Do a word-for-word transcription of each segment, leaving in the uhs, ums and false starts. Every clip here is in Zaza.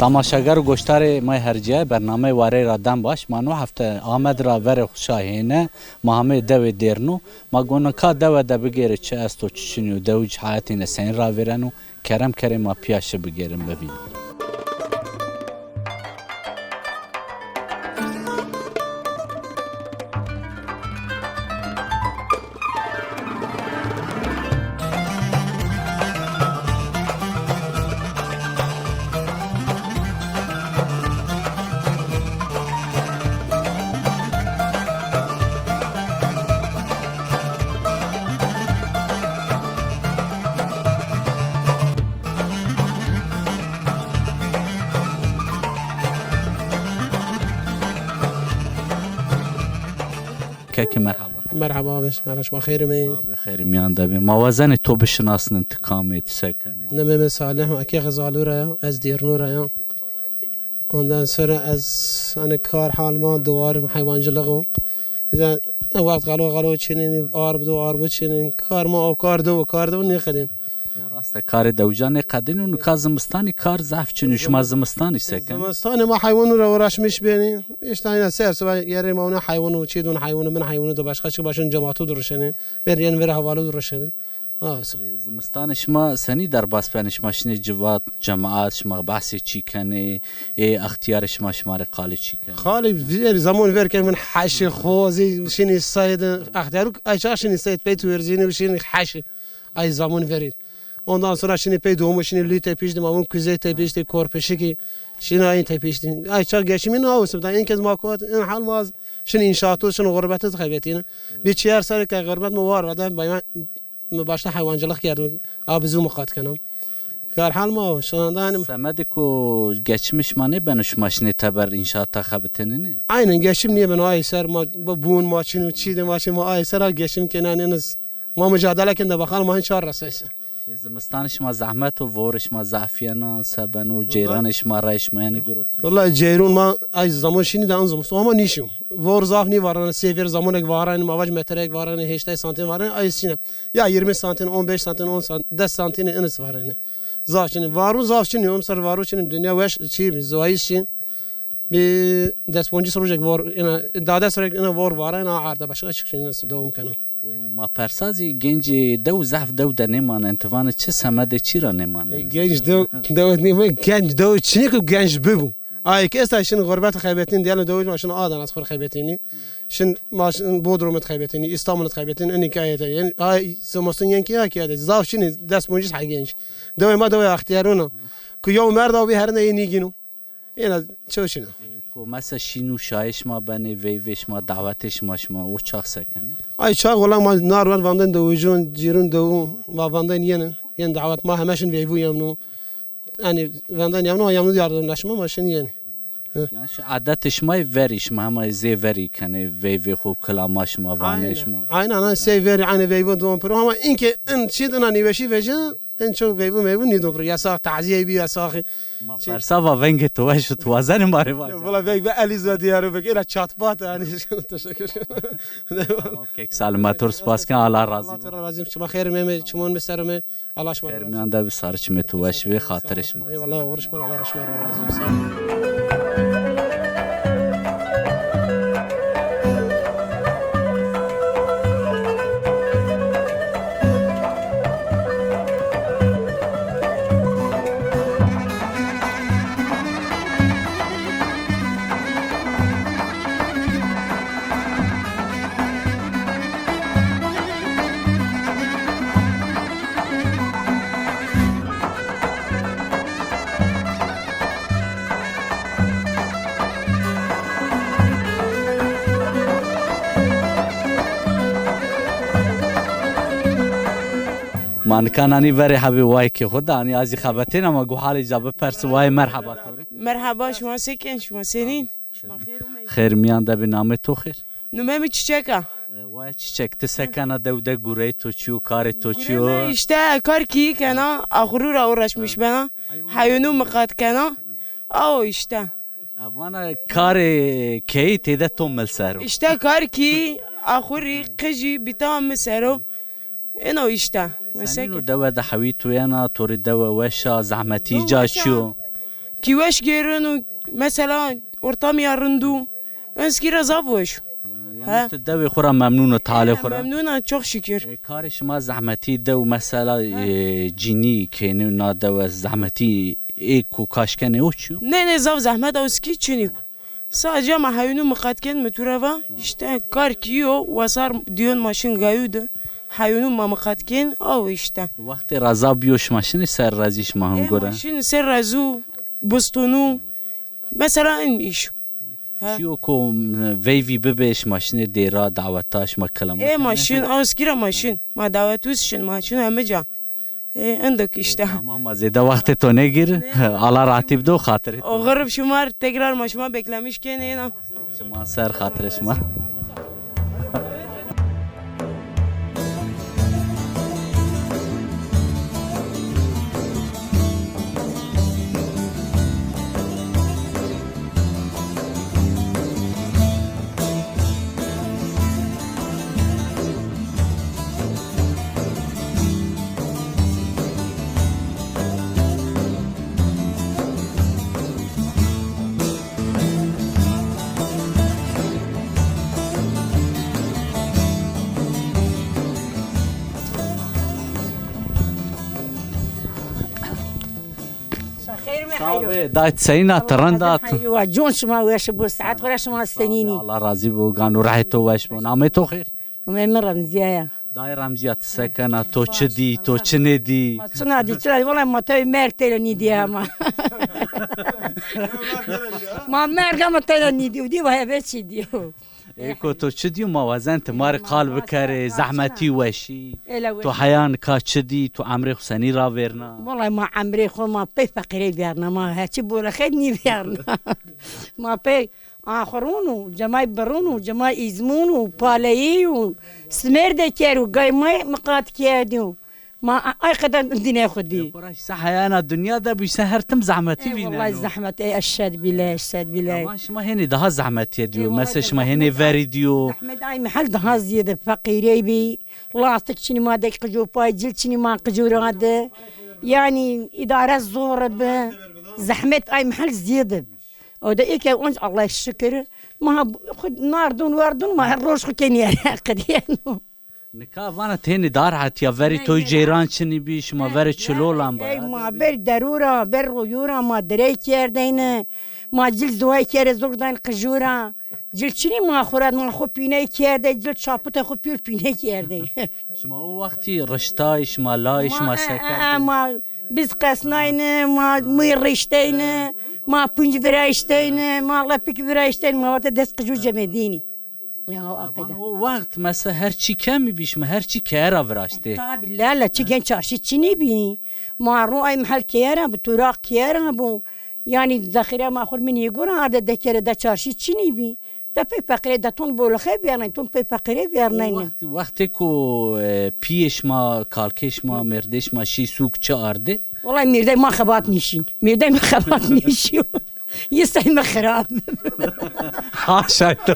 Tamaşager û goşdarê ma yê hercîyaye, bernameyê Warey ra dem baş. Ma no hefte Amed ra verê xo şa hêne, ma hameyê dewê Dêrnû. Ma go nika dewe de bigêrê çi esto, çi çinî yo, dewij heyetîne senî ravêreno. Kerem kerê ma pîya şi bigêrin, bivînin. Kekê merhaba. Merhaba abi, merhaba, şima xeyr ûmey. Abi xeyr miyan de bê. Ma wazenê to bişinasnin, ti kam ê, ti se kenê? Nimê mi Salih, ma kê Xizalû ra ya, ez Dêrnû ra ya. Ondan sonra ez, hani, kar hal ma duvar heywancılık o. Bize wext galo galo çinin, arb do arb çinin. Kar ma o kar do, kar do nêqedên. Ya, rast e, karê dewijan nêqedên û nika zimistanî kar zaf çin û şima zimistanî se kenê? Zimistanî ma heywanû ra uğraşmış benî. İşte aynen ser sıva yerê ma ona heywanû, çî dûn heywanû, min heywanû da başka çi başın cemaatû duruşenî. Ver yen ver havalu duruşenî. Olsun. E, zimistanê şima senî derbas benê? Şima şinê civat, cemaat, şima behsê çî kenê, ê extîyarê şima, şima rê qalê çî kenê? Qalê ver, zaman ver ke min heşê xo, zî şinî seyd, extîyarû ay çax şinî seyd, pey tu werzînî û şinî heşê. Ay zaman verî. Ondan sonra şinî pey domu, şinî lü tepiştî, ma vun kuzey tepiştî, korpişikî, şinî ayın tepiştî. Ay çax geçimî na olsun. Da en kez ma kovat, en hal ma az, şinî inşaatû, şinî gurbetî xebetîne. Bir çiyer serê ke gurbet mi war ve de bayma Mi başta hayvancılık kerdim. Abi zû miqat kenam. Kar hal ma o, şonda hanî. Semedê ku geçimê şima nêbeno, şima şinê teber înşaata xebitênenê? Aynen, geçim nêbeno, ay ser ma, bu bûn ma çin û çî de ma çin, ma ay ser ha geçim kenan, eniz. Ma mücadele ken de bakalım ma hin çar reseyse. E, zimistan şima zehmet o, vorê şima zaf yena, se beno, ceyranê şima rey şima, yanî gurot? Vallahi ceyran ma ay zaman şinî de an zimistan ama nîşim. Vor zaf nîvarane, sêver zamanek varane, ma vac metrek varane, heştay santim varane, ay şinî. Ya yirmi santim, on beş santim, on santim, des santim enis varane. Zaf şinî. Varu zaf şinî, om ser varu şinî, dünya weş, çî, zivayîş şî. Bir des poncis rojek vor, ina, dades rojek ina vor varane, ina arda başka çık şinî, nasıl devam keno. Ma persa zî gencê dew zaf dew de nêmanen. Ti vanê çi semedê çî ra nêmanen? E, genc dew, dew nêmanen, genc dew çinê ku genc bibû. Ay ke esta şin gurbet xebetîn, diyalo dew ma şin Adana xo xebetînî. Şin ma şin Bodrum xebetînî, İstanbul xebetînî, en hikayete. Yani ay zimistan yen ki ya ki ya de. Zaf şinî des poncîs ha genc. Dewê ma dewê extiyarûn o. Ku yew merda bî herine yê nîgîno. Êna çew çin o. Ko mese şîn û şayê şima benê, veyvê şima, dawetê şima, şima o çax se kenê? Ay çax wela ma narwan vandan dewicûn, cîrûn dewu, ma vandan yeni, yen dawet ma heme şin veyvû yemnû. Yanî vandan yemnû, yemnû yardımlaşma ma şin yeni. Hı. Yani şu adetê şima yê verî, şima hema zê verî kenê, veyvê xo, kilama şima, vanê şima. Aynen, aynen, sey verî, aynı veyvû duan piro, ama inke in çî dina nîweşî vece, en çok veyvû meyvû nîdo piro. Yasax, tazîye bî yasax. Ma persa va vengê to weş o, tu wazenê ma rê vace. Valla veng ve Elîza Diyarbekir, ela çatpat yani. Teşekkür ederim. Tamam, kek salimet ol, spas ken, Allah razî bo. Allah razî bo. Şima xêr meme, çimon mi ser me. Allah şima razî bo. Xêr miyan de bi, sarê çimê to weş bê, xatirê şima. Eyvallah, oxir şima, Allah şima razî bo. Sağ olun. Ma nika nanî verê hebê wayîkê xo de, hanî a zî xebetên ama go halê ca bipersin. Wayê merheba to rê. Merheba, şima se ken, şima senîn? Şima xêr ûmey. Xêr miyan de bî, namê to xêr? Numê mi Çiçek a. E, wayê Çiçek, ti se kena, dew de gureyê to çi yo, karê to çi yo? Gureme îşte, kar kî kena, axurû ra uğraşmış bena. Heywanû miqat kena. Aw îşte. E, vana karê keyî têde to mil ser o. Îşte kar kî, axurî, qijî, bîta mi ser o. Eno îşte. Senîn o dewe de hewî to yena, to rê dewe weş a, zehmetî ca çi yo? Kî weş gêreno, mesela ortamîya rind o. Eskî ra zaf weş o. Yanî, he, tu dewê xo ra memnun o, talê xo ra? Memnun a, çok şükür. E, karê şima zehmetî dew mesela, e, cinî kênê na dewe zehmetî ê ku kaş kenê o çi yo? Ne, ne, zaf zehmet eskî çinîk. Sadece ma heyûnû miqat kên, mi tu ra va, îşte kar kî yo, wasar diyon ma şin gayû de, heyûnû ma miqat kên, aw îşte. Wextê reza bîyo şima şinê ser rezî şima hingû ra? E, ma şin ser rezû, bistûnû, mesela in îş. Ha. Çiyo ku, m, veyvî bibê şima şinê dêra, daweta, şima kilama kenê? E, ma şin, aw eskî ra ma şin, ma dawetû şin, ma şin heme ca. E, indik îşte. E, tamam, ma zêde wextê to nêgîr. Ne. Allah rahatî bido, xatirê to. Oxir şima r tekrar ma şima beklemiş kenê, ena. Şima ser, xatirê şima. Xeyr mi? Sağ ol. Dayê, ti seyîn a, ti rind a? Wa con şima weş bo, saet xo ra şima senîn î? Allah razî bo, gan û rehê to weş bo. Namê to xêr? Namê mi Remzîye ya. Dayê Remzîye, ti se kena, to çi dî, to çi nêdî? Ma çi nadî, çi nadî? Wela ma tewê merg teyna nîdî hema. Ma merg ama teyna nîdî, û dî wa hebe çî dîyo. Ê ko to çi dîyo, ma wazen ti ma rê qal bikerê, zehmetî, weşî. To heya nika çi dî, to emrê xo senî ravêrna? Wela ma emrê xo ma pey feqîrey vîyarna, ma heçî bolexet nîvîyarna. Ma pey Axurûn û cemay birûn û cemay îzmûn û paleyî û simêr de ker û gaymay miqat kerdî û ma ay qede dînê xwu dî. Xora se heyana dinya de bî, se her tim zehmetî vîneno. Ey wellay zehmet, ey eşhed bîlay, eşhed bîlay. Ama şima hênî daha zehmetîye dîyo. Mesela şima hênî verî dîyo. Zehmet ay mehel daha zîyede, feqîrey bî. Lastik çinî ma de qicû pay, cil çinî ma qicû ra de. Yanî îdare zor bi. Zehmet ay mehel zîyede bi. O de ê ke onc Allah şikir, ma xwu nardûn werdûn, ma her roj xwu kenî qedîyeno. Nika vana ti hênî daha rehetîya, verî toy ceyran çinî bî, şima verê çilolan ba. Ey ma verî derû ra, verî royû ra ma direy kerdeyne, ma cil ziway kere zor dayn qijû ra. Cil çinî ma xwu ra, ma xwu pîney kerdey, cil çaputê xwu pîyor pîney kerdey. Şima o wextî riştay, şima lay, şima seker? Ma, e, e, ma biz qesnayne, ma mî rişteyne, ma punc viraşteyne, ma lepik viraşteyne, ma vate dest qijû cemedînî. Ya, o qede. O wext mesela her çî kemî bî, şima her çî keye ra viraştê. Tabi lala, çi gen çarşî çinî bî. Ma ro ay mehel keye ra bi, toraq keye ra bo. Yanî zexîre ma xwu mi nêgora arde, de kere de çarşî çinî bî. De pey feqîrê de ton bolixe vîyarnayne, ton pey feqîrê vîyarnayne. O wext, wextê ku, e, pîyê şima, kalkê şima, mêrdê şima şî sûk çi ardê? Wellay mêrdey ma xebat nîşîn. Mêrdey ma xebat nîşîyo. Yê sey mi xirab. Haşa to.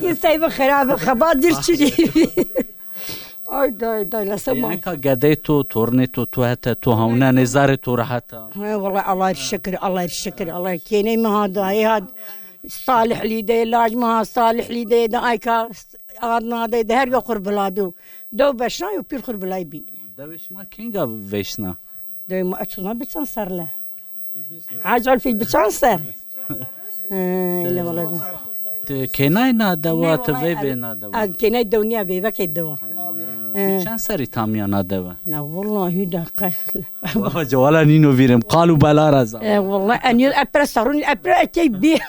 Yê sey mi xirab, xebat dir çinî. Ay day day, lese ma. Eka gedey to, tornê to, to hete, to hawnenê, zarê to rehet a? He, wellay Allah şikir, Allah şikir, Allah kêney mi ha dayê ha Salihlî de, laj mi ha Salihlî de, de ayka Adna de, de her ge xwu r bila bî. Dew beşna yo, pîr xwu r bilay bî. Dewê şima kenga veşna? Dewê ma eçona biçan serle. Hacı Alfî biçan ser. He, öyle vallahi. Ti kênay na dewa, ti veyvê na dewa? Ez kênay dew nîya, veyvekê dewa. Ti çend serî tamîya na dewe? Na wellahî de qe- Baba cewala nîno vîrim. Qal û bela ra zaf. E, wellahî, en yıl epre sarun, epre ekey bî.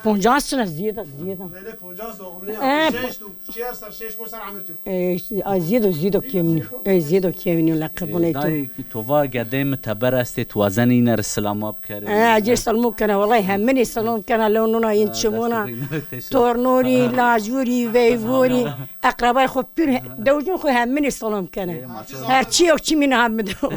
Poncas çina ziyeda, ziyeda. Böyle poncas doğumlu ya. Şeş tu, çiyer sar, şeş mo sar amir tu. E, işte, ay, ziyeda, ziyeda kemnî. E, ziyeda kemnî, la qebul et. Dayê, to va gedê mi teber estê, tu wazenî îne rê silama bikerê. E, acê silamo kena, wellahî heminî silom kena, lew nuna, în çimuna. Tornûrî, lajûrî, veyvûrî. Eqrebayê xo pîr, dewicûn xo heminî silom kena. Her çî yok çimî niha mi do.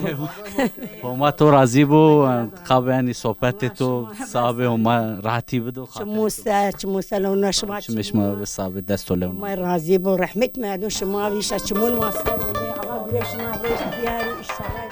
Homa to razî bo, qabê enî sohbetê to, sabe Homa rahatî bido. Çimû ser, çimû ser, lewna şima. Çimê şima bi sabe, desto lewna. Homa razî bo, rehmet merdûn şima vîşa çimûn ma ser. Yaşına rêz diyarî inşallah.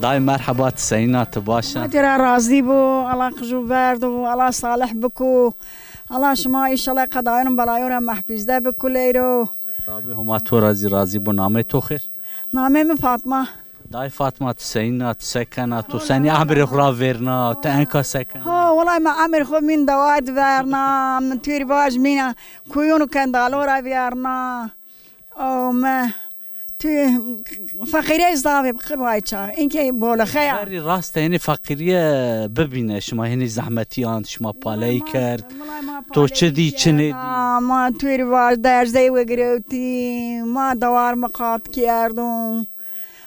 Dayê merheba, ti seyîn a, ti baş a? Allah têra razî bo, Allah qij û verd û Allah salih biko. Allah şima înşallah qedayon belayon ra mehfîzde biko leyro. Tabî Homa to ra zî razî bo. Namê to xêr? Namê mi Fatma. Dayê Fatma, ti seyîn a, ti se kena, to senî emrê xwu ra vêrna, ti enka se kena? Ha, wellay ma emrê xwu mîn dewar di verna, mi tûrî vaj mîna, kuyûn û kendalon ra vêrna. O mi tu feqîrey zaf ê bi qir vay ça. Înkê bolixe ya. Verî rast e, hinî feqîrîye bibîne, şima hinî zehmetî ant, şima paleyî kerd. To çi dî, çi nêdî? Ma tûrî vaj derzey wegirewtî, ma dewar miqat kerdûn.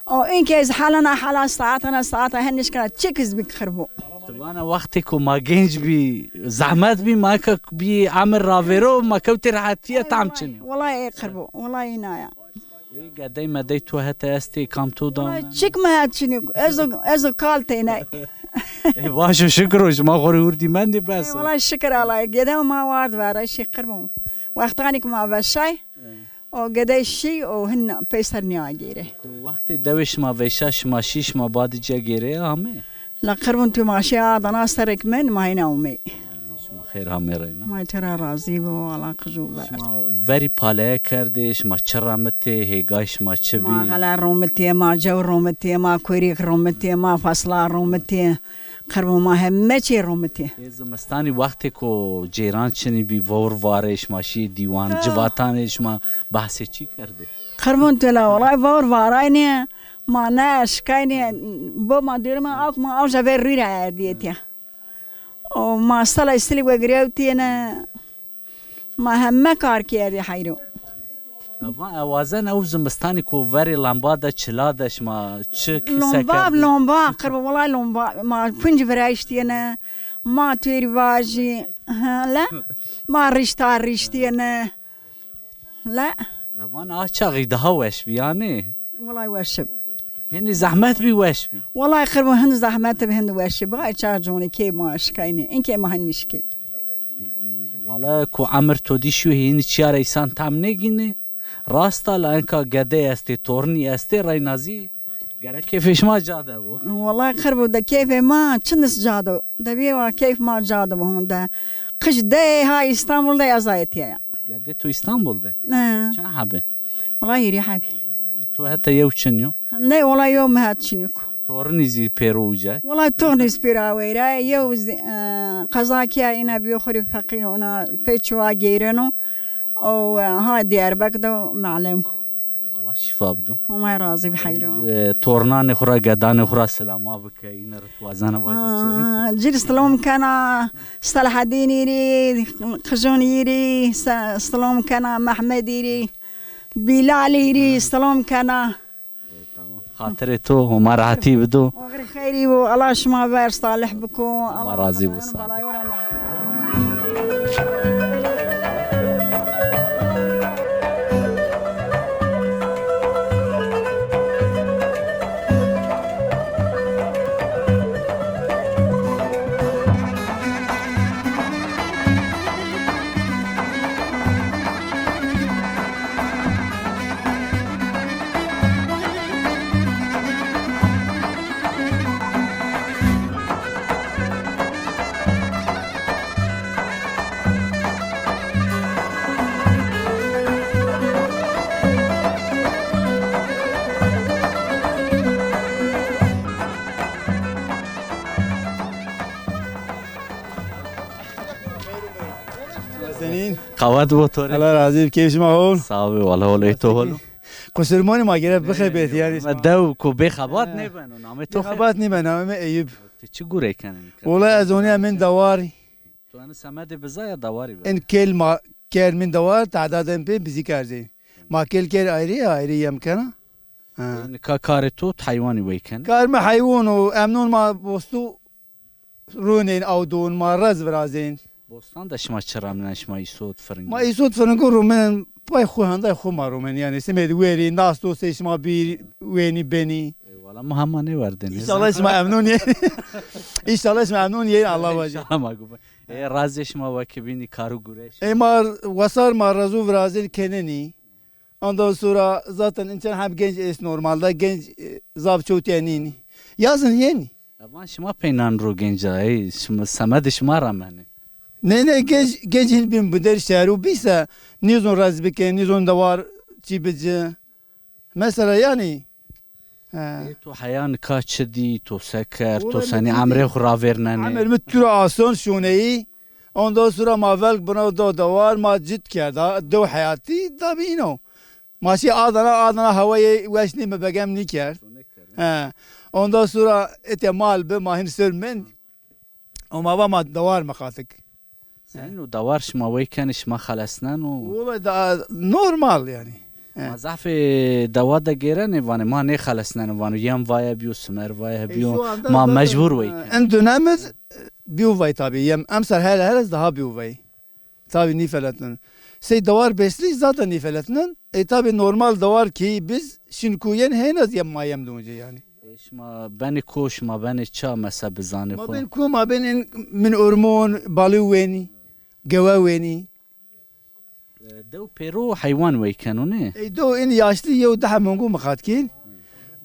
O înke ez helena hela saetena saeta hen nişkena çik iz bî qir bo. Ti vana wextê ku ma genc bî, zehmet bî, ma eka bî emir ravêro, ma kewtê rehetîye tam çinî. Wellay ê qir bo, wellay îna ya. Ê gedey medey to hete estê, kam to da? Wellay çik mi het çinî, ez o, ez o kal tênay. Ê baş o, şikir o, şima xo rê hurdî mendî bes o. Wellay şikir Allahê, gede ma ward vera, şî qir bo. Wextanî ku ma veşay, o gedey şî û hin peyser nîyagêrê. Wextê dewê şima veşa, şima şî, şima badî ca gêrê amê? La qir bûn tu ma şî Adana serek min, ma hîna omey. Şima xêr amê reyna. Ma tira razî bo, Allah qij û ver. Şima verî paleye kerdê, şima çi remitê, hêgay şima çi bî? Ma xele romitê, ma cew romitê, ma kurîk romitê, ma fasla romitê. Qirbo ma heme çî romitî. Ê zimistanî wextê ku cêran çinî bî, vewr varê şima şîyê dîwan, civatanê şima behsê çî kerdê? Qirbo tu la, wellay vewr varaynê, ma ne eşkaynê, bo ma dûrî ma awk ma awja ver rî ra erdîyê tîya. O ma sala îstilî wegirewtîyêne. Ma heme kar kerdî heyro. Va e wazen ew zimistanî ku verê lamba de, çila de şima çi kîse kerdî? Lomba, lomba, qirbo, wellay lomba. Ma punc virayîştîyêne, ma têrî vajî, ha, le? Ma rîşta rîştîyêne. Le? E van a çaxî daha weş bî yanî? Wellay weş bi. Hinî zehmet bî, weş bî? Wellay qirbo hin zehmet bi, hin weş bi. Ay çax conî key ma şikaynî. Înkê ma hin nişkey. Wala ku emir to dî şû, hînî çîya ra îsan tam nêgînî. Rast a, la enka gedey estê, tornî estê, reyna zî gerek keyfê şima ca de bo. Wellay qirbo de keyfê ma çinis ca de. De bê wa keyf ma ca de bo honde. Qij de ha Îstanbul de ez ayetîya ya. Gedê to Îstanbul de? Ne. Çend hebê? Wellay hîrê hebê. To heta yew çin yo? Ne, wellay yew mi het çinîk. Tornî zî pêro uca? Wellay tornî zî pêro aweyra. Yew zî, e, qeza kîya, îna bîyo xo rê feqîr, ona pê çuwa geyreno. O, e, ha Diyarbekir de melem. Allah şîfa bido. Homa razî bi heyro. E, tornanê xo ra, gedanê xo ra silama bike, îne rê ti wazena vajî çi? Aa, ci rê silom kena, Selahedînî rê, Qijonî rê, se-, silom kena, Mehmedî rê, Bîlalî rê, silom kena. Xatirê to, Homa rehetî bido. Oxirê xeyrî bo, Allah şima ver salih biko. Allah razî bo, sağ ol. Senîn? Qewet bo to rê. Allah razî bi, keyf şima hol? Sağ ol, wala hol, ê to hol? Qusurmanî ma gere bixebetî yanî. Ma dew ku bêxebat nêbeno, namê to xebat nêbeno, namê mi Eyûb. Ti çi gurey kenê? Wala ez onîya min dewar. To yanî semedê biza ya dawarî ver? En kel ma kermîn dawar tadadên pê bizî kerdê. Ma kel ker ayrı ya ayrı yem kena. Ha. Yanî ka karê to heywanî wey kenê? Kar mi heywan o, emnon ma bostu runên, aw don ma rez virazên. Bostan de şima çi ramnen, şima îsot firingo? Ma îsot firingo rumen pay xu handay xu ma rumen, yanî simêd werî, nas dostê şima bîr, wenî benî. Ey wala ma hema nêwerdin. Înşallah şima emnon yên. Înşallah şima emnon yên, Allah vacî. Înşallah ma gume. E, razê şima wekî bînî karu gureş. E, ma wesar ma rezu virazên kenenî. Ondan sonra zaten insan hem genç es normalde, genç, e, zaf çotiye nînî. Yazın yeni. E, van şima peynan ro genca, ey, şima, semedê şima ramenê. Ne, ne, genç, genç hin bin bider şehru bîse, nîzon rez bike, nîzon dewar çî bici. Mesela yani, he. E, to heya nika çi dî, to se kerd, to senî emrê xu ravêrnenê? Emir mi tu ra ason şoneyî, ondan sonra ma velg bina do dewar, ma cid kerda, dew heyatî, da bîno. Ma şî Adana, Adana hewayê weş nî mi begem nîkerd. He. Ondan sonra ete mal bi, ma hin ser mend. O ma va ma dewar miqatik. Senîn o dewar şima wey kenê, şima xelesneno? Wele da normal yanî. He. Ma zafê dewa de gêrenê vanê, ma nêxelesneno vano, yem vaye bîyo, simer vaye bîyo. E, şu anda ma zaten, mecbur wey kenê. En dönemî bîyo vay tabi. Yem emser hele hele daha bîyo vay. Tabi nîfeletnin. Sey dewar beslî zaten nîfeletnin. E, tabi normal dewar ki biz şin kuyen hên ez yem ma yem donce yanî. E, şima benê ko, şima benê ça mesa bizanê xo? Ma ben ko, ma benên min ormon, balî wenî, gewe wenî. E, dew pêro heywan wey keno nê? Ey dew in yaşlı yew daha mongu miqat kên.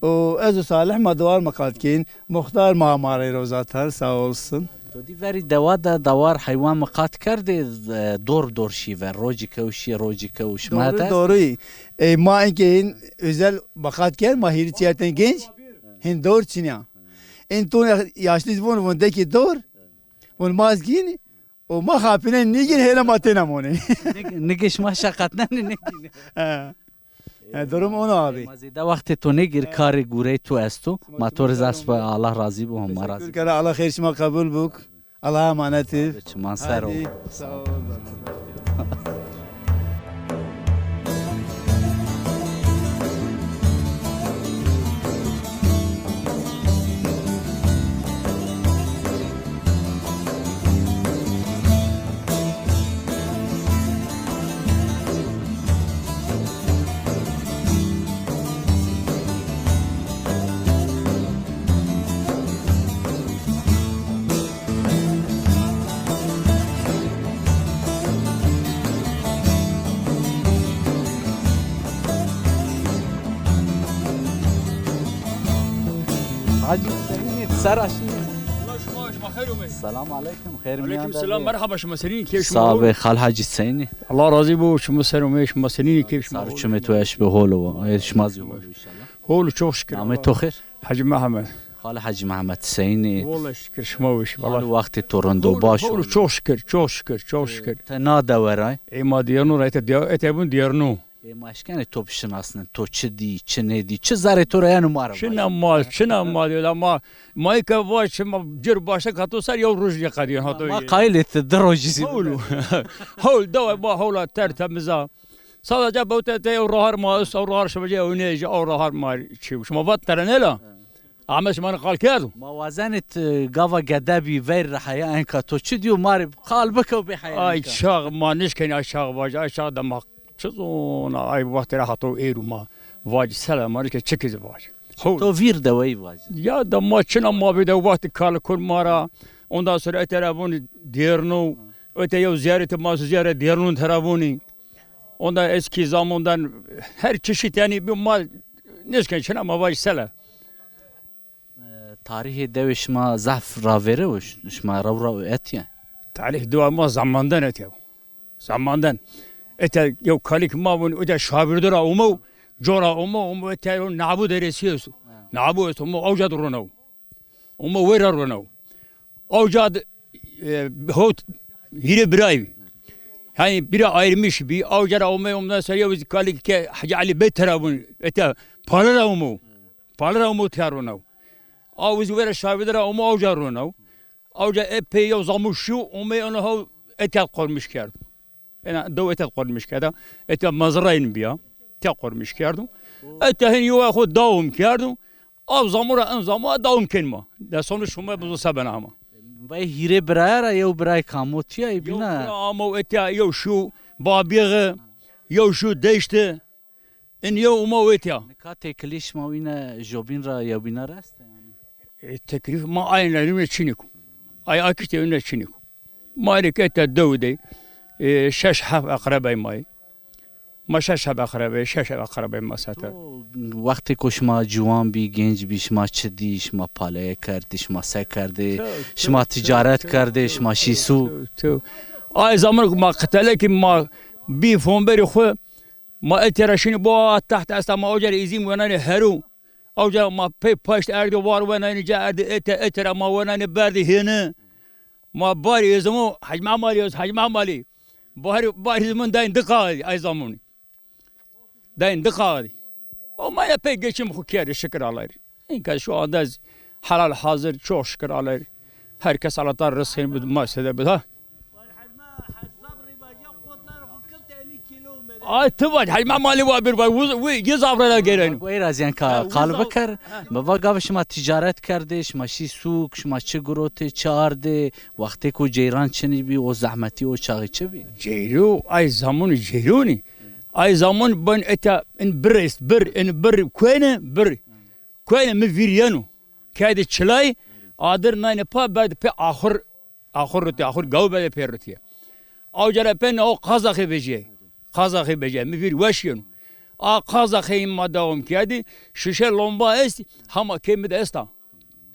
O ez û Salih ma dewar miqat kên. Muxtar ma ma rey ro zaten, sağ olsun. To dî verî dewa de dewar heywan miqat kerdê, e, dor dor şî ver. Rocî kew şî, rocî kew şima. Doğru, doğru. Ey ma inkê hin özel miqat kên, ma hîrî çîyertên genç. Hin dor çinîya. Ên ton yaşlî von, von dekî dor. Von ma ez gîn, o ma xapînên nîgîn, hêle ma têne monê. Nigê şima şeqetnenê nêgînê. He. He, durum o no abi. Ma zêde wextê to nêgir, karê gurey to esto. Ma to rê zaf spas, Allah razî bo, Homa razî bo. Teşekkür kena, Allah xeyr şima qebul buk. Allah'a emanet ib. Çiman ser o. Hadi, sağ ol. Hacî senîn î, ser a şinî. Allah şima, şima xeyr omey. Selam aleykum, xeyr mîyan de. Aleykum selam, merhaba, şima senîn î, keyf şima hol? Sağ be, Xal Hacî senîn î. Allah razî bo, şima ser omey, şima senîn î, keyf şima hol? Sar çimê to eş be, hol o. Ê şima zî hol o înşallah. Hol, çok şükür. Namê to xêr? Hacî Mehmed. Xalê Hacî Mehmed, senîn î? Wele şikir, şima weş. Hal û wextê to rind o, baş o? Hol, çok şükür, çok şükür, çok şükür. Ti na dewe ra yî? Ê ma Diyarno ra, ete Diya-, ete bun Diyarno. Ê ma eşkenê to bişinasnin, to çi dî, çi nêdî, çi zerrê to ra yeno ma ra vaje. Çina ma, çina ma dî, la ma, ma ke vaj, ma cir başe kato ser, yew roj ya qedîyen hato. Ma qayîl ê ti di rojî zî. Hol. Hol, dewa ma hol a, tertemiz a. Sadece bawte te ew rahar ma est, ew rahar şima cê ew nêje, ew rahar ma çi. Şima vat terenê la. Ahmet şima qal kerdo. Ma wazenê ti gava gede bî, veyr ra heya enka to çi dîyo, ma rê qal bike û bê heya enka. Ay çax ma nişkenî, ay çax vaje, ay çax de ma çi zona, ay wextê ra hato êrû ma vaje, sele ma nişkenî çikî zî vaje. Ho. To vîr deweyî vaje. Ya da ma çina ma bî de wextî kal kur ma ra. Ondan sonra ete ra vûnî Dêrno. Ete yew zîyaretê ma, zîyare Dêrno tera vûnî. Onda eskî zamandan her çeşit, yanî, bi ma nêşken çina ma vaj sele. E, tarîhê dewê şima zaf ravêre o, ş-, şima rew ra etîye? Tarîh dewa ma zamandan etîye. Zamandan. Ete yew kalîk ma vûn, ete Şabirdi ra omo, cora omo, omo ete yew Nabu deresi esto. Ha. Nabu esto, omo awca de rono. Omo wera rono. Awca de, e, hot, hîrê birayî bî. Yanî bira ayrılmış bî. Awca ra omey, ondan sonra yew kalîk ke Hacı Ali Bey tera vûn, ete Pali ra omo. Pali ra omo tera rono. Aw zî wera Şabirdi ra omo awca rono. Awca epey yew zamon şî, omey eno haw etya qurmiş kerdo. Ena dew etya qurmiş kerda. Etya mezrayin biya. Etya qurmiş kerdo. Etya hin yew xo dawam kerdo. Av zamon ra en zamon dawam ken ma. De sonuç şuma bizo se bena ama. Vay hîrê biraya ra yew biray kamo tiya ê bîna. Yew bira amo etya yew şî babîği, yew şî deşti. In yew uma wetya. Nika têkilî şima wîne jobîn ra yewbîna ra esta yanî? E, teklîf ma aynî wîne çinîk o. Ay akîşte wîne çinîk o. Ma rê ke te dew de, e, şeş heft eqrebey ma yê. Ma şeş heft eqrebey, şeş heft eqrebey ma sete. To wextê ku şima ciwan bî, genc bî, şima çi dî, şima paleye kerdî, şima se kerdê, şima ticaret kerdê, şima şî sû? Tew, tew. Ay zaman ku ma qitelekî ma bî fonberî xwu, ma etya ra şinî bo teht esta, ma oca ra îzîn wenanê herû. Oca ma pey paşt erdî war wenanê ca erdî ete, ete ra ma wenanê berdî hêni. Ma barî êzimo Hecî Memalî, Hecî Memalî. Barî, barî êzimo dayên di kaxidî ay zamonî. Dayên di kaxidî. O ma ya pey geçim xwu kerdî şikir Allay rê. Înka şu anda ez helal hazir, çok şikir Allay rê. Her kes Alla Teala rızkını ma sede bida. Ay ti vaj, Hecî Memalî wa bir vaj, wi, wi, yi zaf ra gereno. Weyra zî enka qal bikir. Mi va gavê şima ticaret kerdê, şima şî sûk, şima çi girotê, çi ardê, wextê ku ceyran çinî bî, o zehmetî o çaxî çi bî? Ceyro, ay zamonî ceyronî. Ay zamon ben eta in bir est, bir, in bir kuene, bir. Kuene mi vîr yeno. Kerdê çilay, adir nayne pa, berdê pê axur. Axur rutî, axur gaw bede pê rutîye. Aw cara pê no qazaxê vecîyay. Qazaxê vecîyay. Mi vîr weş yeno. A qazaxê ma dewam kerdî. Şişe lomba est, hama kê mi de esta.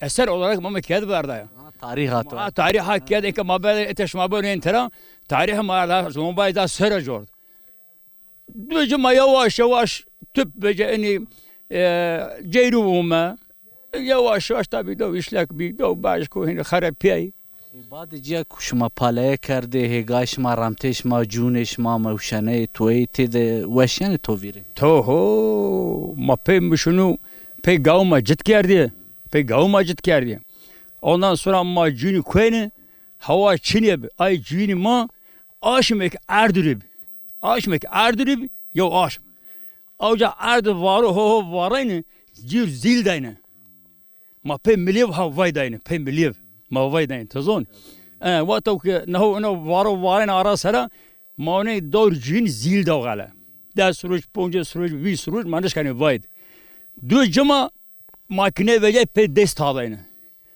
Eser olarak ma mi kerd verdaya. Ha, tarîh ha to. Ha, tarîh ha kerd, eke ma berde ete şima beno ên tera. Tarîh ma da lomba da sere cord. Ducuma yavaş yavaş tüp vece enî, e, ceyru ume. Yavaş yavaş tabi do işlek bî, do baj ku hînî xerepîyay. E, badê cîya ku şima paleye kerdê, hêgay şima remtê şima, cûnê şima, mewşeneyê toyê têde weşîyenê to vîrê? Toho, ma pey mişunû, pey gawê ma cit kerdî. Pey gawê ma cit kerdî. Ondan sonra ma cûnî kuenî, hewa çinê bi. Ay cûnî ma aşmek erdurî bi. Aşmek erdurî bi, yew aşm. Awca erd varo ho ho varayne, cîr zîl dayne. Ma pê milîyev ha vay dayne, pê milîyev. Ma vay dayne, ti zon. E, wexto ke neho ino varo varayne ara sera, ma oney dor cîn zîl daw xele. Des roj, poncês roj, vîst roj, ma nişkenê vayd. Du cima makîne vecay pê dest tadayne.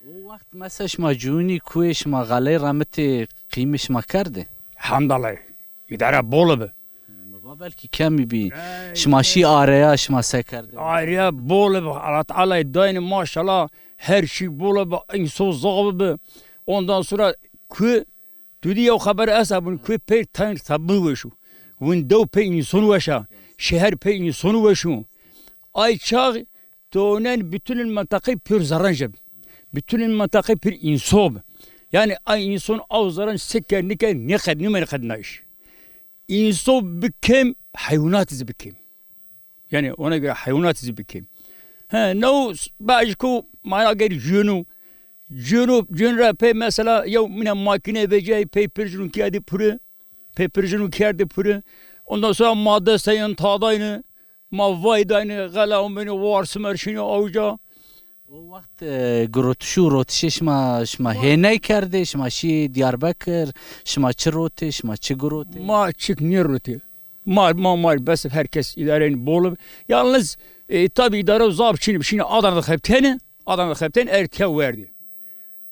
O wext mesela şima cûnî kuê şima xeley remitê qîmê şima kerdê? Hemdallah. Îdare bol bi. Mi va belkî kemî bî. Şima şî areya, şima se kerdê? Areya bol bi. Allah Teala dayne maşallah her şey bol bi. Înso zaf bi. Ondan sonra ku tu dî yew xeber esta bun ku pey tayr tabi weşu. Win dew pey înson weşa. Şeher pey înson weşu. Ay çax Tonen bütünün mintaqey pir zerenc bi. Bütünün mintaqey pir înso bi. Yani ay înson aw zerenc se ker niker nêqed nîmay qednayış. Înso bi kêm, heywanat zî bi kêm. Yani ona göre heywanat zî bi kêm. He, no bajku mana ger cünu. Cünu, cün ra pey mesela yew mine makine vecay pey pirjunu kerdî pürü. Pey pirjunu kerdî pürü. Ondan sonra madde sayın tadayını. Ma vay daynê, xela omênê, war simer şînê awca. O wext, e, girotişî û rotişê şima, şima hêney kerdê, şima şî Diyarbekir, şima çi rotê, şima çi girotê? Ma çik nêrotê. Ma, ma, ma bes her kes îdareyn bol bi. Yalnız, e, tabi îdare zaf çin bi, şînê Adana de xebtêne, Adana de xebtêne, er tiya werdî.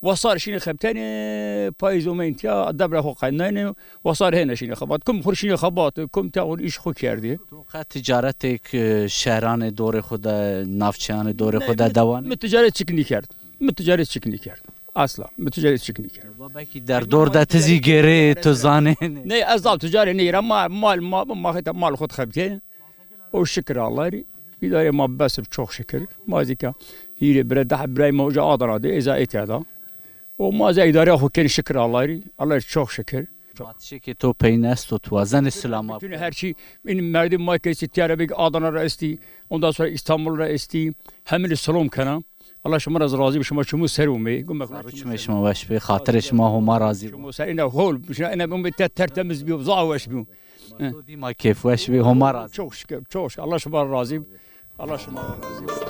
Wasar şînê xebtenê, payîz omeyn tiya, debra xo qednaynê, wasar hêna şînê xebat. Kum xur şînê xebat, kum tiya xur îş xo kerdî. To qe ticaretêk, e, şehranê dorê xo de, navçeyanê dorê xo de dewanê? Mi ticaret çik nîkerd. Mi ticaret çik nîkerd. Asla. Mi ticaret çik nîkerd. Va belkî derdor de ti zî gêrê, tu zanê. Ney, ez zaf ticaret nêra, ma, mal, ma, ma xeta mal xo xebtê. O şikir Allah'ı. Îdare ma bes bi çok şikir. Ma zî ke hîrê bire, deh birayê ma uca Adana de, eza etya da. O ma zî îdare xo kenî şikir Allah'ı. Allah'ı çok şikir. Vatişê ke to peyne esto, tu wazenê silama. Bütün her şey, in merdim ma kesî tiyare bek Adana ra estî, ondan sonra İstanbul ra estî, hemini silom kena. Allah şima ra razî bi, şima çimû ser umê. Gumek. Çimê şima weş bi, xatirê şima Homa razî bi. Çimû ser ina hol, ina umê te tertemiz biyo, zaf weş biyo. Ma to dî ma kêfweş bî, Homa razî. Çok şükür, çok şükür. Allah şima razî. Allah şima razî.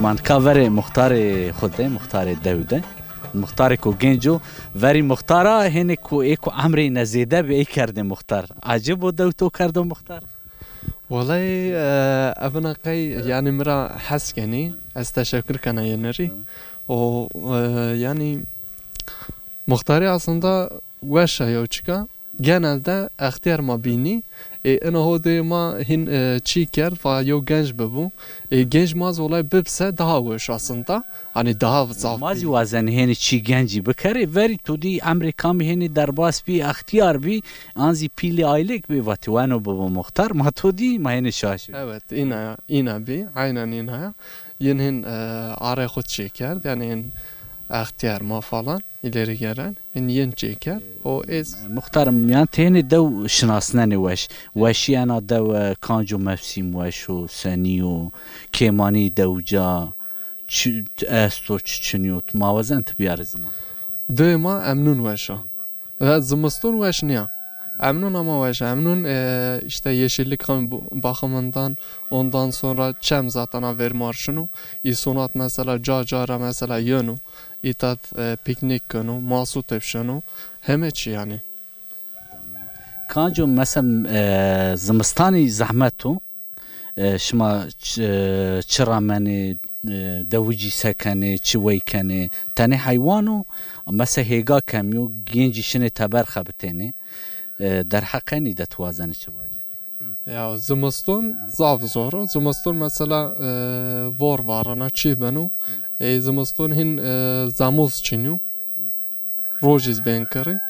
Ma nika verê muxtarê xwu de, muxtarê dew de. Muxtarêko genc o. Verî muxtara hênê ku ê ku emrê yîne zêde bi ey kerdê muxtar. Ecêb o dew to kerdo muxtar? Wellahî, e, evina qey, yanî, mi ra hes kenî. Ez teşekkür kena yêne rî. O, e, yanî, muxtarî aslında weş a yew çika. Genelde extîyar ma bînî. E, ina ho de ma hîn, e, çî kerd, va yew genc bibû. E, genc ma zî wellahî bibse daha weş aslında. Hanî daha zaf. Ma zî wazenê hênî çî gencî bikerê. Verî to dî emrê kamî hênî derbas bî, extîyar bî, an zî pîlê aylêk bî, vatî weno bibo muxtar. Ma to dî, ma hênî şaş bî. Evet, îna ya, îna bî, aynen îna ya. Yin hîn, e, arê xwu çê kerd, yanî hîn extîyar ma falan, îlerî gelen, hîn yin çê kerd. O ez. Muxtarım, yanî ti hênî dew şinasnenê weş. Weşî ena dewe, kanco mevsîm weş o, senî yo, kêmanî dewca. Çi esto, çi çinî yo, ma wazen ti biyarî ziman. Dewê ma emnûn weş a. Ve zimiston weş nîya. Emnûn ama weş a. Emnûn, e, işte yeşillik hem bu-, bakımından, ondan sonra çem zaten a vermar şino. Îsonat mesela ca ca ra mesela yeno. Îtat, e, piknik keno, masû tepşeno. Heme çi yanî. Kanco mesela, e, zimistanî zehmet o. E, şima ç-, e, çi ramenê, e, dewicî se kenê, çi wey kenê? Tenê heywan o, mese hêga kemî yo, gencî şinê teber xebitênê. E, derheqenî de ti wazenê çi vacî? Ya, zimiston zaf zor o. Zimiston mesela, e, vor varena, çî beno. E, zimiston hîn, e, zamuz çinî yo. Rojîz bên kirî.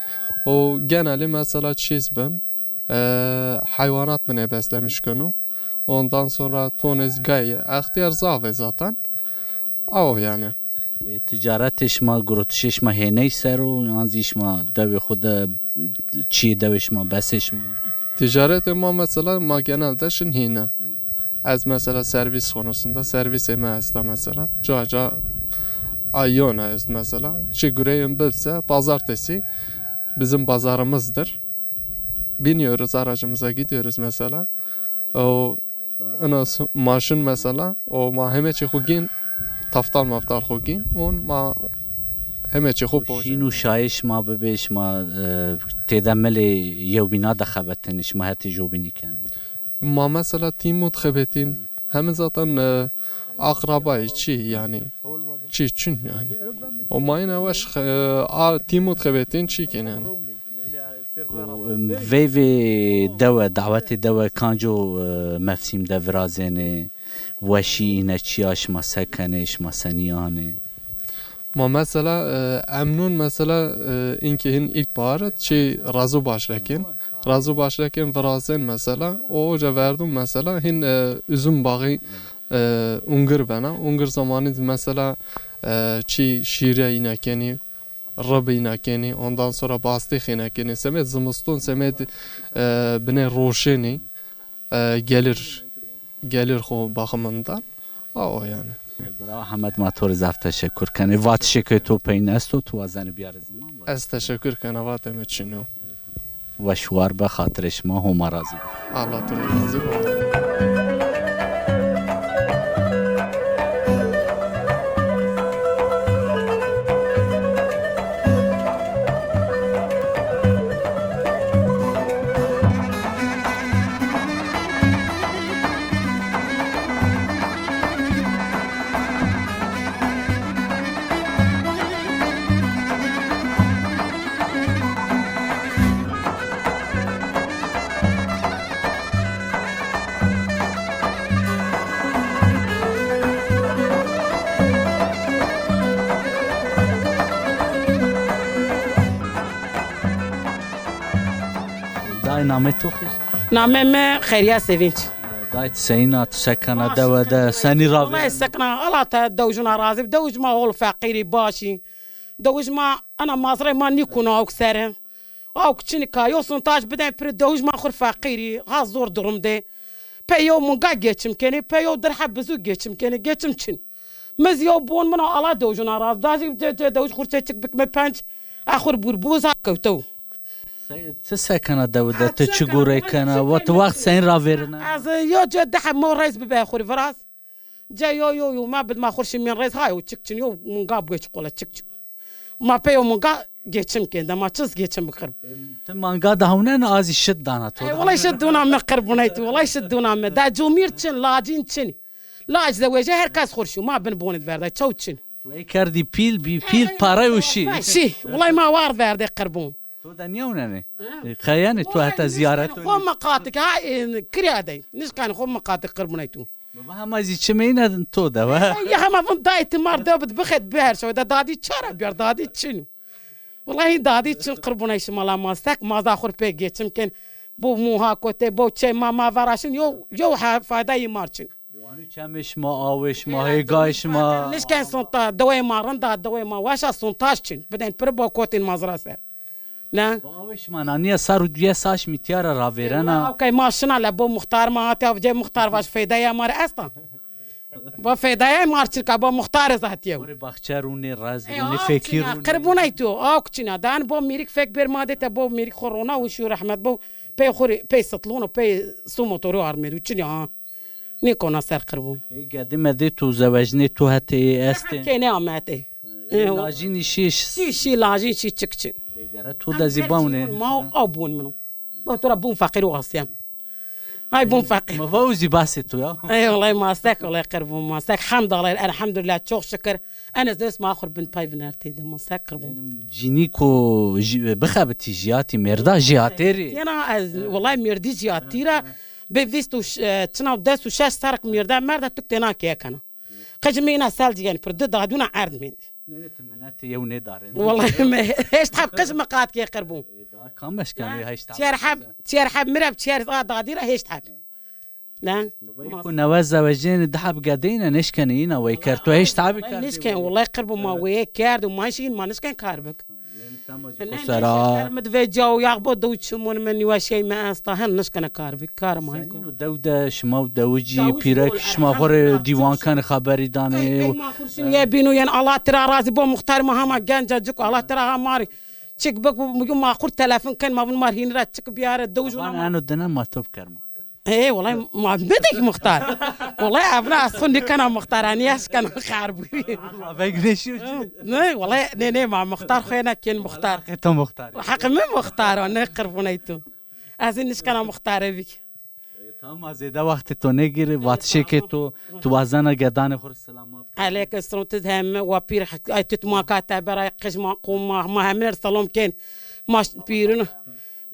O genelî mesela çîz bin, e, heywanat binê beslemiş keno. Ondan sonra tonêz gayî. Extîyar zaf ê zaten. Aw yanî. E, ticaretê şima, girotişê şima hêney ser o, yan zî şima dewê xwu de, çiyê dewê şima, besê şima? Ticaretê ma mesela, ma genelde şin hîne. Ez mesela servis konusunda, servisê mi esta mesela. Ca ca ayona est mesela. Çi gureyên bibse, pazartesi bizim pazarımızdır. Biniyoruz, aracımıza gidiyoruz mesela. O, ina s-, ma şin mesela, o ma heme çî xwu gîn, taftal maftal xwu gîn, ûn ma heme çî xwu pojên. Şîn û şayê şima bibê, şima, e, têde milê yewbîna de xebetênê, şima hetê jobînî kenê? Ma mesela tîmût xebetîn, heme zaten, e, akrabayî çî yanî, çî çin yanî. O ma yine weş xe-, a tîmût xebetîn çî kenê yanî. Ku, em, veyvê dewe, dawetê dewe kanco, e, mevsîm de virazênê, weşî îne çîya, şima se kenê, şima senî anê? Ma mesela, e, emnûn mesela, e, inkê hîn ilkbahar id, çî rezu başlekên. Rezu başlekên virazên mesela, o oca verdûn mesela hîn, e, üzüm bağı, e, ungir bena. Ungir zamanî mesela, e, çî şîre îne kenî, rib îne kenî, ondan sonra bastîx îne kenî. Semêd zimiston, semêd, e, binê roşenî, e, gelir, gelir xo bakımından. A o yanî. Bira Hemed, ma to rê zaf teşekkür kenê. Vatişê ke to peyn esto, tu wazenê biyarê ziman? Ez teşekkür kena, vatê mi çin o. Weş war be, xatirê şima, Homa razî be. Allah to rê razî be. Dayê, namê to xêr? Namê mi Xeyriye Sevinç. Dayê, ti seyîn a, tu se kena dewe de, senî ravêrena? Wellahî sekna, Allah te dewij ma razî bi. Dewij ma hol feqîrî başî. Dewij ma ena mazrey ma nîkûn awk sere. Awk çinî ka yo sontaj bidên pir, dewij ma xur feqîrî, ha zor durum de. Pey yo munga geçim kenî, pey yo dirhe bizû geçim kenî, geçim çin. Mi zî yo bon min o, Allah dewij na razî. Da zî ce, ce dewij xur çeçik bikme penc, a xur bûr bûz ha kewtew. Se-, ti se kena dewi de, ti çi gurey kena, wa ti waxt seyîn ravêrena? Ez yo ce di heb mo reyz bibe xur viraz. Ca yo yo yo ma bid ma xurşî mîn reyz ha yo çik çin yo munga bue çik ola çik çin. Ma pey o munga geçim kên de ma çiz geçim bikir. Ti manga da hewnen a zî şit dana to. E, da. Wellahî şit dûna mi qirbûney tu, wellahî şit dûna mi. Da cumîr çin, lacîn çin. Lac zewejê her kes xurşî ma bin bonid verday çew çin. Wey kerdî pîl, bî pîl, pare û şî. Şî, wellahî ma war verdê qirbûn. To de nîyewnenê? Ha. E, qeyenê to heta zîyaret. Xo miqatik ha, e, kirya dey. Nişkanê xo miqatik qirbûney tu. Baba hema zî çimeyîne to de we. Ya hema vun dayê ti mar de bid bixet bi her şewe de dadî çara biyar dadî çin. Wellahî dadî çin qirbûney şima la ma sek ma za xur pê geçim ken. Bu muha kote, bu çey ma ma veraşin yo yo ha fayda yî mar çin. Wanî çemê şima, awê şima, hêgayê şima. Nişken sonta, dewê ma rind a, dewê ma weş a, sontaj çin. Bidên pir bo kotên mazra ser. Ne? Ba awê şima nanîya sar û duyes aşmî tîya ra ravêrena. Okey, ma şina le bo muxtar ma hatiya, cê muxtar vaş feydeya ma rê esta. Bo feydeya ma rê çirka, bo muxtar ez hatiye. Orê baxçe rûnê, rez rûnê, fekî rûnê. Qirbûney tu, awk çina. Dan bo mîrik fek bêr ma dê te bo mîrik xo rona û şû rehmet bo. Pey xo rê, pey sitlon û pey su motoru armêr û çinî ha. Nêkona ser qirbûn. Ê gedî medê tu zewejnê tu hetê ê estê? Kênê ametê. Ê, lajînî şîş. Şî, şî, lajîn şî çik çi. Ê gere tu de zî bawnê. Ma o, aw bûn min o. Ba tu ra bûn feqîr û asîyen. Ay bûn feqîr. Ma va o zî basê tu ya. Ey wellahî ma sek, wellahî qirbûn ma sek. Hemd Allay, elhemdulîllah, çok şükür. En ez dest ma xur bin pay viner têde ma sek qirbûn. Cînîko jî-, bixebitî jiyatî, mêrda jiyatêrî. Yena ez, wellahî mêrdî jiyatî ra. Bê vîst û ş-, e, çina des û şeş serq mîrde merda tuk têna keye kena. Qij mi îna sel cî, yanî pir di dadûna erd mendî. Nê, ti minetê yew nêdarên. Wellahî mi heşt heb qij mi qat kê qirbûn. E, daha kam eşkenê heşt heb? Çer heb, çer heb mi re, çer a dadî ra heşt heb. Ne? Baba, ku newe zewejêne di heb gedeyne nêşkenê îna wey kerd. Tu heşt hebî kerd. Nêşken, wellahî qirbûn ma weye kerd û ma şîn ma nêşken kar bik. Xo sera. Mi di vê cawo yax bo dew çimon mi nîweşey mi esta, hen nişkene kar bik, kar ma. Senîn o dew de şima û dewicî, pîrek şima xo rê dîwan kenê, xeberî danê. Ey, ey, ma xurşin ye bîno yen, Allah tira razî bo, muxtar ma hema genca cik, Allah tira ha ma rê çik bik, bû ma xur telefon ken, ma vun ma hînî ra çik biyare, dewic. Eno dine ma to biker muxtar. Ê, wellay ma bidek muxtar. Wellay evna ez xo nêkena muxtar, enî ez kena xerbûrî. Vegneşîyo. Ne, wellay, ne, ne, ma muxtar xo yena kên muxtar. Heqê to muxtar. Heqê mi muxtar o, ne qirbûney to. Ez ê nişkena muxtare bik. E, tamam, ma zêde wextê to nêgirê, vatişêkê to, tu wazena gedanê xo rê selama bikê. Eleyke selam, tu hem wa pîr, ay tu ma ka teber, ay qij ma, qom ma, ma hemine rê selam kên. Ma pîrin.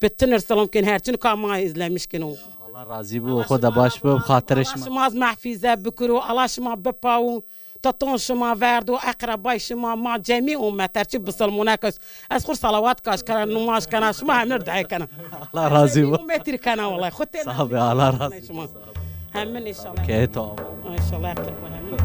Bi tine rê selam kên, her çin ka ma îzlemîş keno. Allah razî bo, xo de baş bo, xatirê şima. Şima ez mehfîze bikiro, Allah şima bipawo, titon şima verdo, eqrebay şima, ma cemî ummet, her çi bisilmonek est. Ez xur salawat kaş kena, numaz kena, şima hemir dua kena. Allah razî bo. Ummetî kena wellay. Xo tê. Sağ be, Allah razî bo. Şima. Hemin înşallah. Keyê to. Înşallah qirb hemin.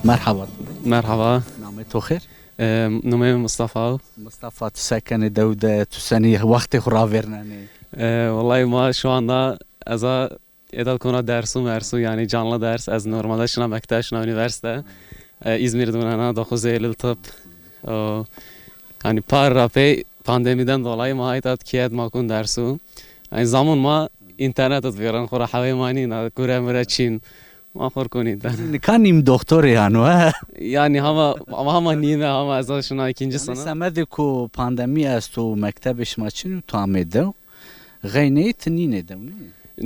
Merhaba. Merhaba. Namê to xêr? Ee, nomê mi Mustafa. Mustafa, tu se kenê dew de, tu senî wextê xo ravêrnenê? Ee, vallahi ma şu anda ez a Êda kona dersû mersû, yanî canlı ders. Ez normalde şina mekteb, şina unîversîte. E, Îzmîr de winena, dokuz Eylül tıp. O, yanî par ra pey pandemîden dolayî ma ayta kiyet ma kun dersû. Yanî zamon ma înternet id vîrin, xora hewê ma nîna, gure mure çin. Ma xor konî de. Nika nîm doktorê yano, he? Yanî hama, ama hama nîme, hama ez şina ikinci sınıf. Semedê ku pandemî esto û mektebê şima çin û tu amê dew. Xeyneyî ti nînê dew, nî?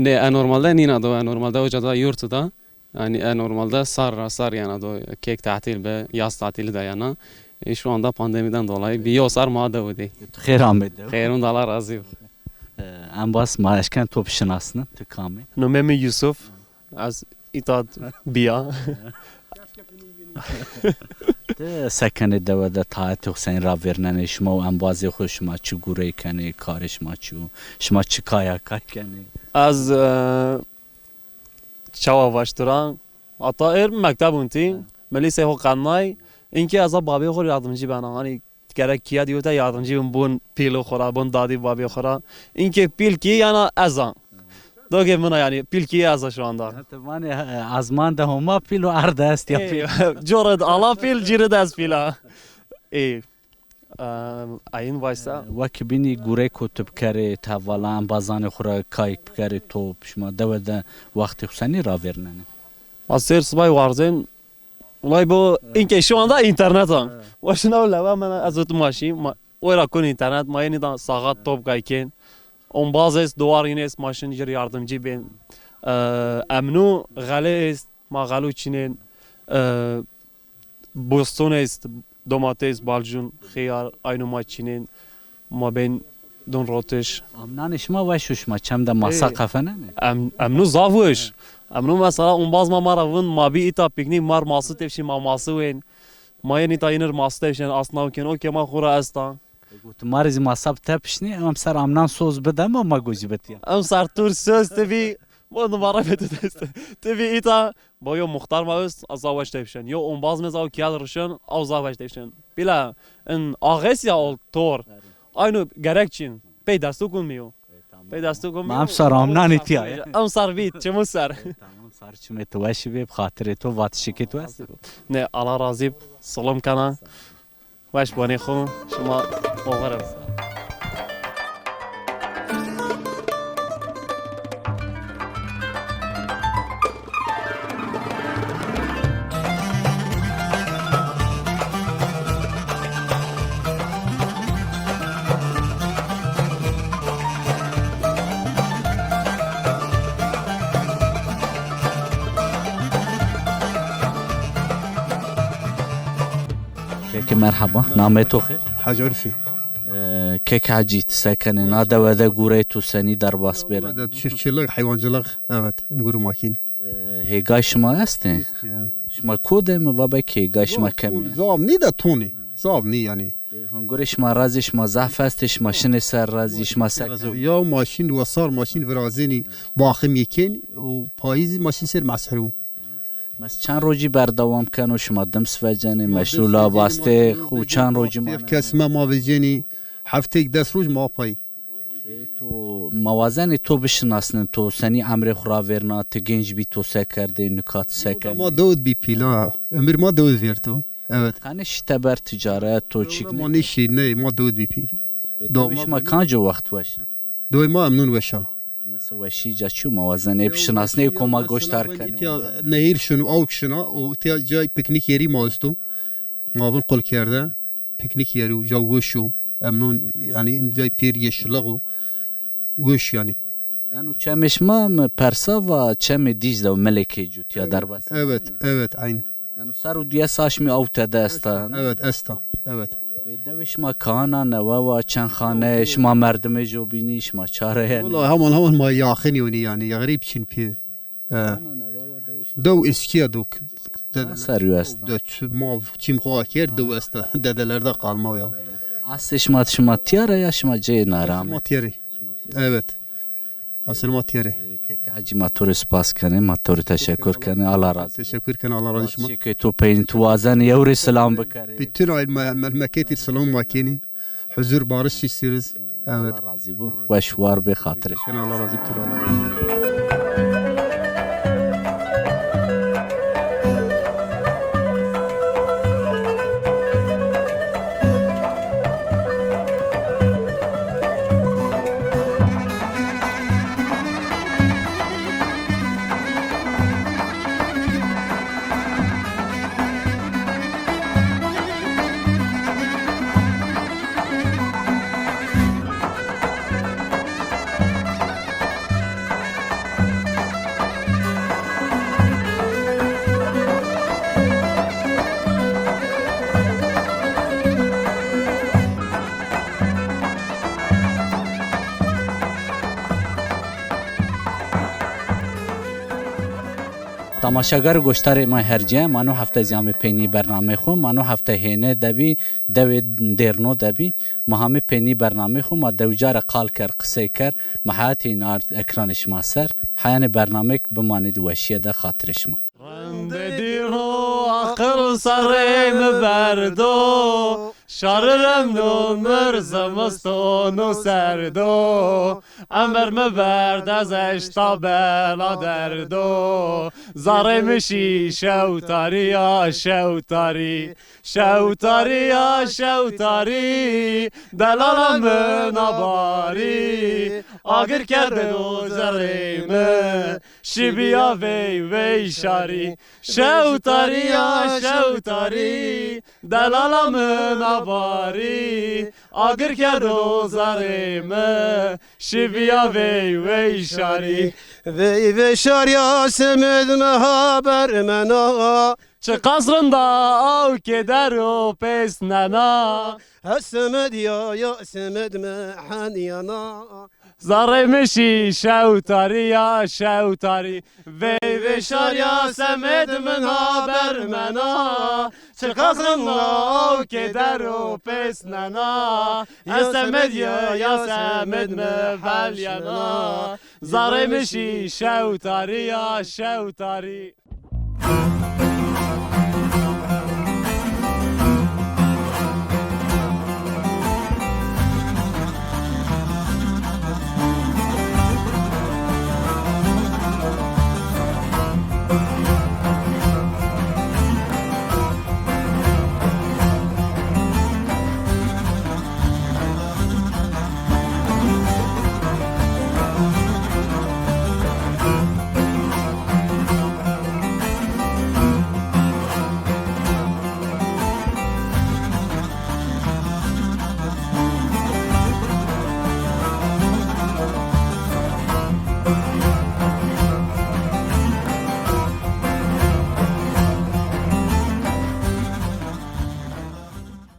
Nê, e normalde nîna dew, e normalde oca da yurt da. Yanî e normalde sar ra sar yana do kek tatil be, yaz tatili de yana. E, şu anda pandemiden dolayı bir yo sar ma dew dê. Xêr amê dew. Xêrun da, Allah razî bo. E, embaz ma eşken to bişinasnin, ti kamê? Nomê mi Yusuf. Ez îta bîya. Ti se kenê dewe de, taetê xo senî ravêrnenê, şima û embazê xo, şima çi gurey kenê, karê şima çi yo, şima çi kaya kay kenê? Ez, e, çawa vaştira, hata êr mekteb untî, mi lîsey xo qednay, inkê ez a babê xo yardimcî bena, hanî gerek kîye dîyo te yardimcî bin, bun pîlê xo ra, bun dadî babê xo ra. Inkê pîl kî yana ez a. Dogê min a yanî, pîl kî ez a şu anda. Ya, ti vanê, e, azman de Homa pîl û erd de est ya pîl. Ê, corê de ala pîl, cîrê de ez pîl a. Ê, e, eyin vaysa. Wek bînî gurey ku tu bikerê, tevala embazanê xo ra kayik bikerê top, şima dewe de wextê xo senî ravêrnenê? Ma sêr sibay warzên, Olay bu, inkê şu anda internet a. Wa şina o lewa mena ez û tu maşî, ma, o ra kun internet, ma yenî da saxat top kay kên. Ombaz est, duwar yine est, maşin jir yardımcı bên. E, emnu xele est, ma xelu çinên. E, boston est, domates, balcun, xiyar, aynu ma çinên. Ma bên dun rotiş. Amnanê şima weş û şima çem de masa qefenenê? Em, emnu zaf weş. Emnu mesela umbaz ma ma ra vin, ma bî îta pîknîk, mar masi tepşî, ma masi wên. Ma yên îta yinir masi tepşên, asnaw kên, o ke ma xo ra esta. Got ma rê zî masa bi tepişnî, emser amnan soz bide ma, ma gozî bitîya. Emser tur söz tebî, bu numara vetu dest. Tebî îta Bo yo muxtar ma öst, a za weş tepşen. Yo umbaz mez aw kiyal rişen, aw za weş tepşen. Bila in ağes ya ol tor. Aynu gerek çin. Pey destu kun mi yo. Pey destu kun mi yo. Ma emsar amnanê tiya ya. Emsar bî, çimu ser. Tamam, sar çimê tu weş bê, bi xatirê tu, vatişikê tu est. Ne, Allah razî, solum kana. Weş bonê xo, şima oxir in. Kekê merheba, namê to xêr? Hacı Urfî. E, Kek Hacî, ti se kenê? Na dewe de gurey tu senî derbas bêre? Dewe de çiftçilik, hayvancılık, evet, in guru makîn. E, hêgay şima estê? Est ya. Şima ko de mi? Va belkî hêgay şima kemî. Zaf nî de tonî. Zaf nî yanî. E, hungurê şima razî, şima zaf estê, şima şinê ser razî, şima se kenê? Ya maşîn, wesar maşîn virazenî, baxim yê kên û payîzî maşîn ser mesherû. Mes çend rocî berdewam keno, şima dims vecenê, meşlûla bastê, xu çend rocî ma... Kesme ma vecenî, hefteyêk des roj ma pay. E, to, ma wazenê to bişinasnin, to senî emrê xu ravêrna, ti genc bî, to se kerdê, nika ti se kenê? Ma dewid bî pîla, emir ma dewid vêrto. Evet. Kanê şî teber ticaret, to çik... Ma nêşî, ney, ma dewid bî pîl. E, dewê şima kanco wext weş a? Dewê ma emnûn weş a. Mesela weşî ca çi yo, ma wazenê bişinasnê, ko ma goşdar kenê. Tiya nehîr şino, awk şina, û tiya cay piknîk yerî ma esto. Ma vin qul kerde. Piknîk yerî, ca weş o. Emnûn, yanî in cay pêr yeşilliq o. Weş yanî. Yanî çemê şima mi persa va çemê Dîcle û Milekê cu tiya derbas. Evet, evet, aynî. Yanî ser û diyes aşmî aw tede esta. Evet, esta. Evet. E, dewê şima kahana newe wa, çend xane, şima merdimê jo bînî, şima çare yenê? Wela heman heman ma yaxinî onî yanî, xerîb çin pê. He. Dew eskiya do. Ser yo esta. De çi ma çim xo aker dew esta. Dedelerde kalma ya. Aslê şima, şima tiyara ya şima cê naram? Ma tiyarî. Evet. Aslê ma tiyarî. Kek Hacî, ma to rê spas kenê, ma to rê teşekkür kenê. Allah razı. Teşekkür kenê, Allah razı şima. Şikê to peynî tu wazenê yew rê selam bikerê. Bütün ay me-, memleketî selam ma kenî. Huzur, barış istiyoruz. Evet. Allah razı bo. Weş war bê, xatirê. Kenê, Allah razı bo. Tamaşagar û goşdarê ma her cê, ma no hefte zî amê peynî bernameyê xo, ma no hefte hêne de bî, dewê Dêrno de bî. Ma hamê peynî bernameyê xo, ma dewca ra qal kerd, qisey kerd, ma heyatê înan ard ekranê şima ser. Heyanê bernameyêk bimanê di weşîye de xatirê şima. Rindê dîro aqil serrê mi berdo, şarî remno mi r zimiston û serdo. Emir mi berd ez eşta bela derdo, zerrê mi şî şew tarî ya şew tarî. Şew tarî ya şew tarî, delala min a barî, agir kerde do zerrê mi, şîbîya vey vey şarî. Şew tarî ya şew tarî, delala min a barî, agir kerde do zerrê mi, şîbîya vey vey şarî. Vey vey şarî ya semed mi ha bermena. Çiqas rind a aw ke der o pês nena. He semed ya, ya semed mi henîyena. Zerrê mi şî şew tarî ya şew tarî. Vey vey şarî ya semed min ha bermena. Çiqas rind a aw ke der o pês nena. He semed ya, ya semed mi henîyena. Zerrê mi şî şew tarî ya şew tarî.